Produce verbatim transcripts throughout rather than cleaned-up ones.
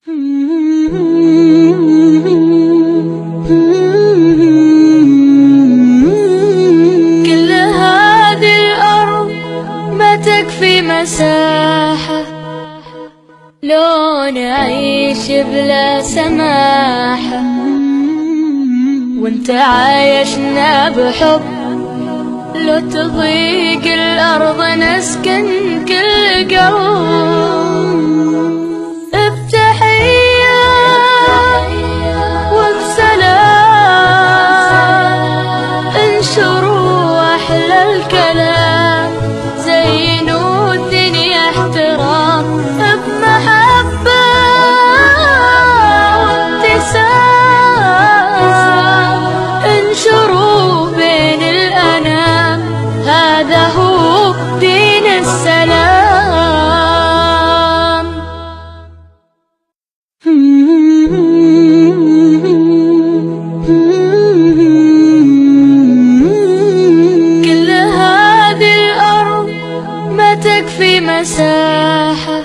كل هذه الأرض ما تكفي مساحة لو نعيش بلا سماحة، وانت عايشنا بحب. لو تضيق الأرض نسكن كل قلب، بتحية وبسلام، انشروا أحلى الكلام، زينوا الدنيا احترام، بمحبة وابتسام، انشروا بين الأنام، هذا هو دين السلام. كل هذه الأرض ما تكفي مساحة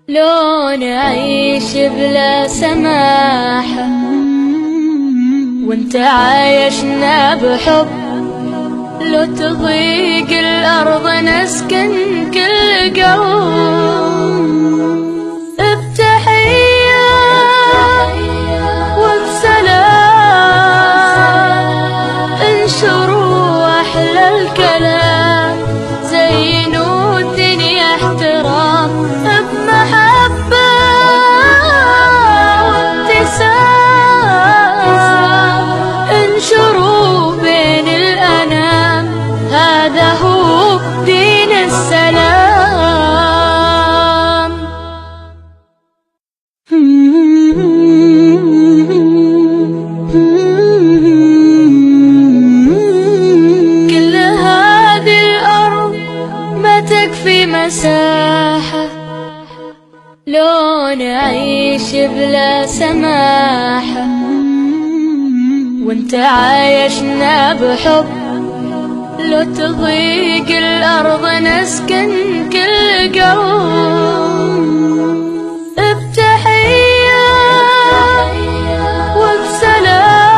لو نعيش بلا سماحة، وانت عايشنا بحب. لو تضيق الأرض نسكن كل قلب، بتحية وبسلام، انشروا أحلى الكلام، زينوا الدنيا احترام، بمحبة وابتسام، انشروا بين الأنام، هذا هو دين السلام. كل هذه الأرض ما تكفي مساحة لو نعيش بلا سماحة، وانت عايشنا بحب. لو تضيق الأرض نسكن كل قلب، بتحية وبسلام،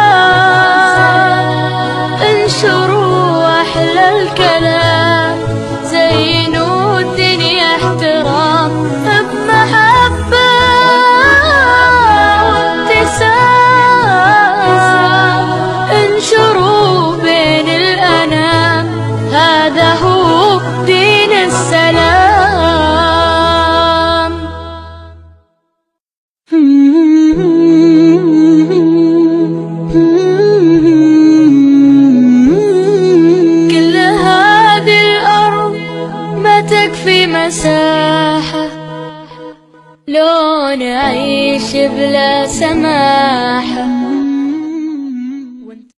انشروا أحلى الكلام، زينوا الدنيا احترام، بمحبة وابتسام، انشروا بين الأنام، هذا هو دين السلام. كل هذه الأرض ما تكفي مساحة لو نعيش بلا سماحة.